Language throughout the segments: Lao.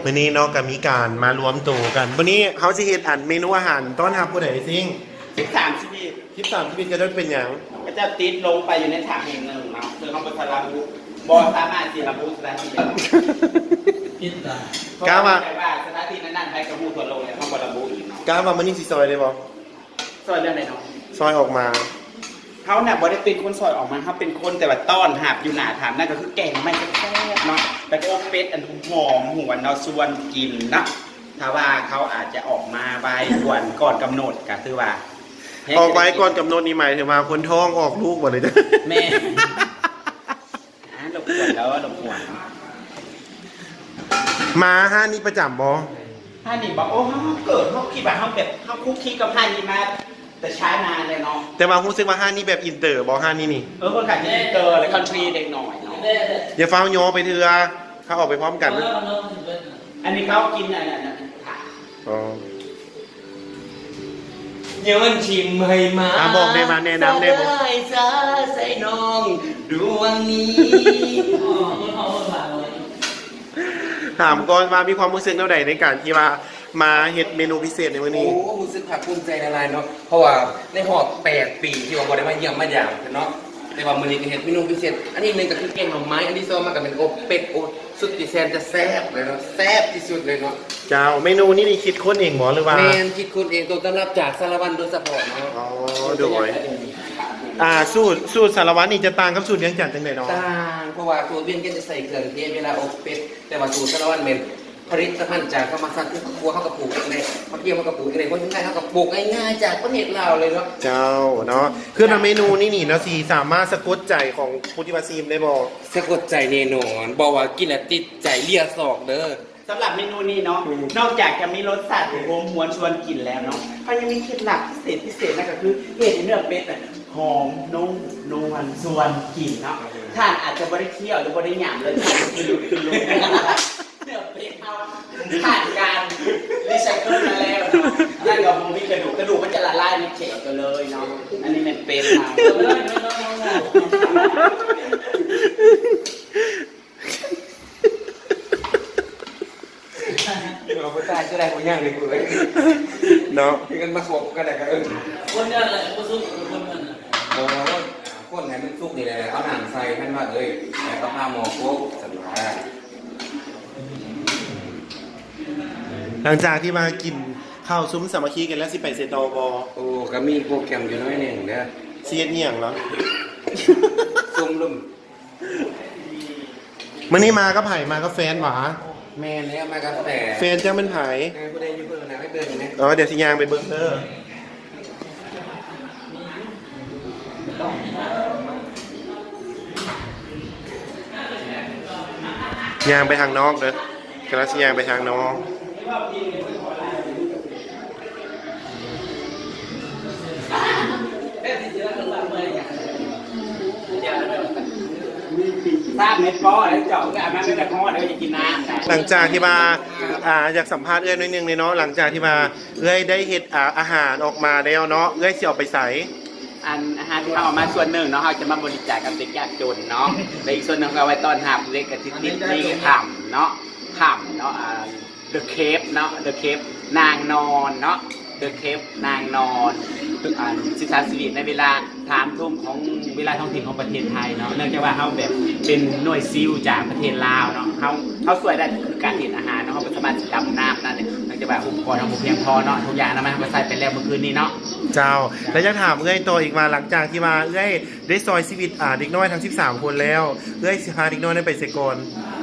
ມື້ນີ້ເນາະ ກໍມີການມາລວມໂຕກັນ. ມື້ນີ້ເຮົາຊິເຮັດອັນເມນູອາຫານຕ້ອນຮັບຜູ້ໃດຊິງ? ສິບສາມຊີວິດ ສິບສາມຊີວິດ ເຂົາເຈົ້າເປັນຫຍັງ? ເຂົາເຈົ້າຕິດລົງໄປຢູ່ໃນຖັງແຫ່ງໜຶ່ງເນາະ ເຊິ່ງເຮົາບໍ່ສາມາດ ບໍ່ສາມາດຊິລະບຸສະຖານທີ່ໄດ້. ຜິດຕາ ກະວ່າ ເພາະວ່າສະຖານທີ່ນັ້ນໆ ໃຜກໍຮູ້ທົ່ວໂລກແລ້ວ ເຮົາບໍ່ລະບຸອີກເນາະ. ກະວ່າມື້ນີ້ຊິຊ່ອຍໄດ້ບໍ່? ຊ່ອຍເລື່ອງໃດເນາະ? ຊ່ອຍອອກມາ. ເຮົານະບໍ່ໄດ້ເປັນຄົນຊ່ອຍອອກມາ ເຮົາເປັນຄົນແຕ່ວ່າຕ້ອນຮັບຢູ່ໜ້າຖ້ຳ. ນັ້ນກໍຄືແກງໜໍ່ໄມ້ແຊບໆເນາະ ແລ້ວກໍອົບເປັດອັນຫອມຫວນເນາະ ຊວນກິນເນາະ. ຖ້າວ່າເຂົາອາດຈະອອກມາໄວກວ່າ ກ່ອນກຳນົດ ກໍຖືວ່າ ອອກໄວກ່ອນກຳນົດນີ້ໝາຍເຖິງວ່າຄົນທ້ອງອອກລູກບໍ່ເລີຍ? ແມ່ນ. ອ່າ ລົບກວນເດີ ລົບກວນ. ມາຮ້ານນີ້ປະຈຳບໍ່? ຮ້ານນີ້ບໍ່? ໂອ້ ເຮົາ ເຮົາເກີດ ເຮົາຄິດວ່າເຮົາແບບ ເຮົາຄຸກຄີກັບຮ້ານນີ້ມາແຕ່ຊ້ານານແລ້ວເນາະ. ແຕ່ວ່າຮູ້ສຶກວ່າຮ້ານນີ້ແບບອິນເຕີບໍ່? ຮ້ານນີ້ນີ້ ເອີ ເພິ່ນຂາຍອິນເຕີ ແລະ ຄັນທຣີເດັກນ້ອຍເນາະ. ຢ່າຟ້າວຍໍໄປເທື່ອ ເຮົາອອກໄປພ້ອມກັນ. ອັນນີ້ເຂົາກິນອັນນັ້ນນະ. ອໍ ຍ້ອນຖິ້ມໃຫ້ມາ ອ່າ ບອກແດ່ ມາແນະນຳແດ່. ສະບາຍສາໃສ່ນ້ອງດວງນີ້. ຖາມກ່ອນວ່າມີຄວາມຮູ້ສຶກແນວໃດໃນການທີ່ວ່າມາເຮັດເມນູພິເສດໃນມື້ນີ້? ໂອ້ ຮູ້ສຶກພາກພູມໃຈຫຼາຍໆເນາະ ເພາະວ່າໃນຮອບແປດປີທີ່ວ່າບໍ່ໄດ້ມາຢ້ຽມມາຢາມເພິ່ນເນາະ ແຕ່ວ່າມື້ນີ້ກໍເຮັດເມນູພິເສດ ອັນທີໜຶ່ງກໍຄືແກງໜໍ່ໄມ້ ອັນທີສອງມາກໍແມ່ນອົບເປັດ ໂອ້ ສຸດທີ່ແສນຈະແຊບເລີຍເນາະ ແຊບທີ່ສຸດເລີຍເນາະ. ເຈົ້າ ເມນູນີ້ນີ້ຄິດຄົ້ນເອງບໍ່ ຫຼືວ່າ? ແມ່ນ ຄິດຄົ້ນເອງ ຕົ້ນຕຳລັບຈາກສາລະວັນໂດຍສະເພາະເນາະ. ອໍ ໂດຍ ອາ ສູດ ສູດສາລະວັນນີ້ຈະຕ່າງກັບສູດວຽງຈັນຈັ່ງໃດເນາະ? ຕ່າງ ເພາະວ່າສູດວຽງຈັນຈະໃສ່ເຄື່ອງເທດເວລາອົບເປັດ ແຕ່ວ່າສູດສາລະວັນແມ່ນຜະລິດຕະພັນຈາກທຳມະຊາດ ຄືຄົວເຮົາກໍປູກເອງໄດ້ ຜັກກຽວເຮົາກໍປູກເອງໄດ້ ຫົວຊິງໄຄເຮົາກໍປູກງ່າຍໆຈາກປະເທດລາວເລີຍເນາະ. ເຈົ້າເນາະ ຄືວ່າເມນູນີ້ນີ້ເນາະ ຊິສາມາດສະກົດໃຈຂອງຜູ້ທີ່ມາຊີມໄດ້ບໍ່? ສະກົດໃຈແນ່ນອນ ບອກວ່າກິນແລ້ວຕິດໃຈເລຍສອກເດີ. ສຳລັບເມນູນີ້ເນາະ ອືມ ນອກຈາກຈະມີລົດຊາດທີ່ໂຫມຫວນຊວນກິນແລ້ວເນາະ ເຮົາຍັງມີເຄັດລັບພິເສດພິເສດ ນັ້ນກໍຄືເຮັດໃຫ້ເນື້ອເປັດນະຫອມນຸ້ມນວນຊວນກິນເນາະ. ທ່ານອາດຈະບໍ່ໄດ້ຄຽວ ຫຼື ບໍ່ໄດ້ຫຍາມເລີຍ ທ່ານຄືຫຼຸດຄືຫຼຸດ ເນື້ອເປັດເຮົາຜ່ານການຣີໄຊເຄິນມາແລ້ວເນາະ ນັ້ນກໍບໍ່ມີກະດູກ ກະດູກມັນຈະລະລາຍໃນແຂ້ວເຈົ້າເລີຍເນາະ. ອັນນີ້ແມ່ນເປັດເຮົາ. ເອົາໄປຕາຍຈະໄດ້ບໍ່ຍັງເລີຍກູເອີຍເນາະ. ຄືກັນມາຄວບກັນແລ້ວກໍເອີ ຄົນນັ້ນແຫຼະບໍ່ສຸກ ຄົນນັ້ນນະ. ໂອ້ຍ ຄົນໃຫ້ມັນສຸກນີ້ແຫຼະ ເອົານ້ຳໃສ່ ແມ່ນວ່າເອີຍ ແລ້ວກໍພາໝໍ້ໂຄກຊັ້ນວ່າ. ຫຼັງຈາກທີ່ວ່າກິນເຂົ້າຊຸມສາມັກຄີກັນແລ້ວ ຊິໄປໃສຕໍ່ບໍ່? ໂອ້ ກໍມີໂປຣແກຣມຢູ່ໜ້ອຍໜຶ່ງເດີ. ຊິເຮັດອີ່ຫຍັງລະ? ຊຸມລຸມ. ມື້ນີ້ມາກັບໃຜ? ມາກັບແຟນຫວາ? ແມ່ນແລ້ວ ມາກັບແຟນ. ແຟນເຈົ້າແມ່ນໃຜ? ເອີ ຜູ້ໃດຢູ່ເບິ່ງນະ ໄປເບິ່ງແດ່. ອໍ ດຽວຊິຍ່າງໄປເບິ່ງເດີ ຍ່າງໄປທາງນອກເດີ. ກຳລັງຊິຍ່າງໄປທາງນອກ. ສາມເມັດພໍແລ້ວເຈົ້າ ອາບນ້ຳແລ້ວກໍຮອດແລ້ວ ຈະກິນນ້ຳ. ຫຼັງຈາກທີ່ວ່າ ອ່າ ຢາກສຳພາດເອື້ອຍໜ້ອຍໜຶ່ງເນາະ ຫຼັງຈາກທີ່ວ່າເອື້ອຍໄດ້ເຮັດ ອ່າ ອາຫານອອກມາແລ້ວເນາະ ເອື້ອຍຊິເອົາໄປໃສ? ອັນອາຫານທີ່ເຮົາເອົາມາສ່ວນໜຶ່ງເນາະ ເຮົາຈະມາບໍລິຈາກກັບເດັກຍາກຈົນເນາະ ແລະ ອີກສ່ວນໜຶ່ງເຮົາເອົາໄວ້ຕ້ອນຮັບເດັກທີ່ຕິດໜີ້ຖ້ຳເນາະ ຖ້ຳເນາະ ອ່າ The Cave ເນາະ The Cave ນາງນອນເນາະ The Cave ນາງນອນ ອັນ ສິບສາມຊີວິດໃນເວລາສາມທຸ່ມຂອງເວລາທ້ອງຖິ່ນຂອງປະເທດໄທເນາະ ເນື່ອງຈາກວ່າເຮົາແບບເປັນໜ່ວຍຊິວຈາກປະເທດລາວເນາະ ເຮົາ ເຮົາຊ່ວຍໄດ້ກໍຄືການເຮັດອາຫານເນາະ ເຮົາບໍ່ສາມາດຊິດຳນ້ຳນັ້ນ ເນື່ອງຈາກວ່າອຸປະກອນເຮົາບໍ່ພຽງພໍເນາະ ທຸກຢ່າງອະນາໄມເຮົາກໍໃຊ້ໄປແລ້ວເມື່ອຄືນນີ້ເນາະ. ເຈົ້າ ແລ້ວຢາກຖາມເອື້ອຍຕໍ່ອີກວ່າ ຫຼັງຈາກທີ່ວ່າເອື້ອຍ ໄດ້ຊ່ອຍຊີວິດ ອ່າ ເດັກນ້ອຍທັງສິບສາມຄົນແລ້ວ ເອື້ອຍຊິພາເດັກນ້ອຍນັ້ນໄປໃສກ່ອນ?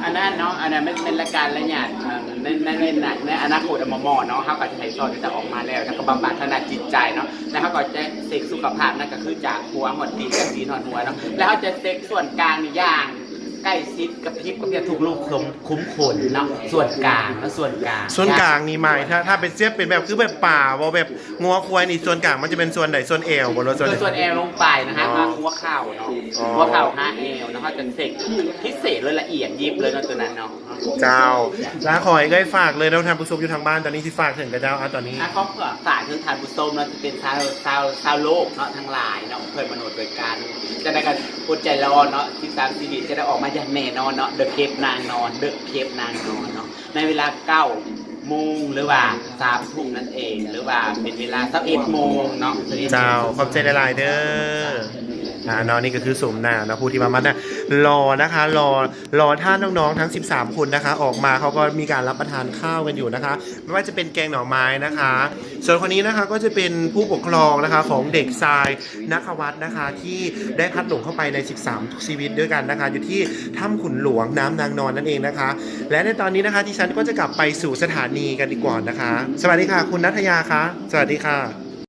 ອັນນັ້ນເນາະ ອັນນັ້ນແມ່ນ ແມ່ນລາຍການລະຍະ ໃນ ໃນ ໃນ ໃນອະນາຄົດ ມໍ່ໆເນາະ ເຮົາກໍຊິໃຫ້ຊ່ອຍເຂົາເຈົ້າອອກມາແລ້ວ ແລ້ວກໍບຳບັດທາງດ້ານຈິດໃຈເນາະ ແລ້ວເຮົາກໍຈະເຊັກສຸຂະພາບ ນັ້ນກໍຄືຈາກຫົວຮອດຕີນ ຈາກຕີນຮອດຫົວເນາະ ແລ້ວເຮົາຈະເຊັກສ່ວນກາງນີ້ຢ່າງໃກ້ຊິດ ກະພິບ ກະພິບທຸກຮູຂຸມ ຂຸມຂົນເນາະ ສ່ວນກາງເນາະ ສ່ວນກາງ ສ່ວນກາງນີ້ໝາຍ ຖ້າ ຖ້າເປັນ ສຽບເປັນແບບ ຄືແບບປາບໍ່ ແບບ ງົວຄວາຍນີ້ສ່ວນກາງມັນຈະເປັນສ່ວນໃດ? ສ່ວນແອວບໍ່ ຫຼືວ່າສ່ວນຫຍັງ? ສ່ວນແອວລົງໄປນະ ຫາ ຫາຫົວເຂົ່າເນາະ ຫົວເຂົ່າຫາແອວເນາະ ເຮົາຈະເຊັກພິເສດເລີຍ ລະອຽດຍິບເລີຍເນາະ ໂຕນັ້ນເນາະ. ເຈົ້າ ລະຂໍໃຫ້ເອື້ອຍຝາກເລີຍເນາະ ທ່ານຜູ້ຊົມຢູ່ທາງບ້ານ ຕອນນີ້ຊິຝາກເຖິງກັບເຈົ້າ ອາ ຕອນນີ້ ອ່ະ ຂໍ ຝາກເຖິງທ່ານຜູ້ຊົມເນາະ ທີ່ເປັນຊາວ ຊາວ ຊາວໂລກເນາະ ທັງຫຼາຍເນາະ ເພື່ອນມະນຸດດ້ວຍກັນ ຈະໄດ້ກັນອົດໃຈລໍເນາະ ສິບສາມຊີວິດຈະໄດ້ອອກມາຢ່າງແນ່ນອນເນາະ The Cave ນາງນອນ The Cave ນາງນອນເນາະ ໃນເວລາເກົ້າໂມງ ຫຼືວ່າສາມທຸ່ມນັ້ນເອງ ຫຼືວ່າເປັນເວລາຊາວເອັດໂມງເນາະ ຊາວເອັດໂມງ ເຈົ້າ ຂອບໃຈຫຼາຍໆເດີ. ອ່າເນາະ ນີ້ກໍຄືໂສມໜ້າເນາະ ຜູ້ທີ່ວ່າມາ ລໍນະຄະ ລໍ ລໍຖ້ານ້ອງໆທັງສິບສາມຄົນນະຄະ ອອກມາ ເຂົາກໍມີການຮັບປະທານຂ້າວກັນຢູ່ນະຄະ ບໍ່ວ່າຈະເປັນແກງໜໍ່ໄມ້ນະຄະ. ສ່ວນຄົນນີ້ນະຄະ ກໍຈະເປັນຜູ້ປົກຄອງນະຄະ ຂອງເດັກຊາຍ ນັກຄະວັດນະຄະ ທີ່ໄດ້ພລັດຫຼົງເຂົ້າໄປໃນສິບສາມຊີວິດດ້ວຍກັນນະຄະ ຢູ່ທີ່ຖ້ຳຂຸນຫຼວງນ້ຳນາງນອນນັ້ນເອງນະຄະ. ແລະໃນຕອນນີ້ນະຄະ ດິສັນກໍຈະກັບໄປສູ່ສະຖານີກັນດີກວ່ານະຄະ. ສະຫວັດດີຄ່ະ ຄຸນນັດທະຍາຄະ ສະຫວັດດີຄ່ະ.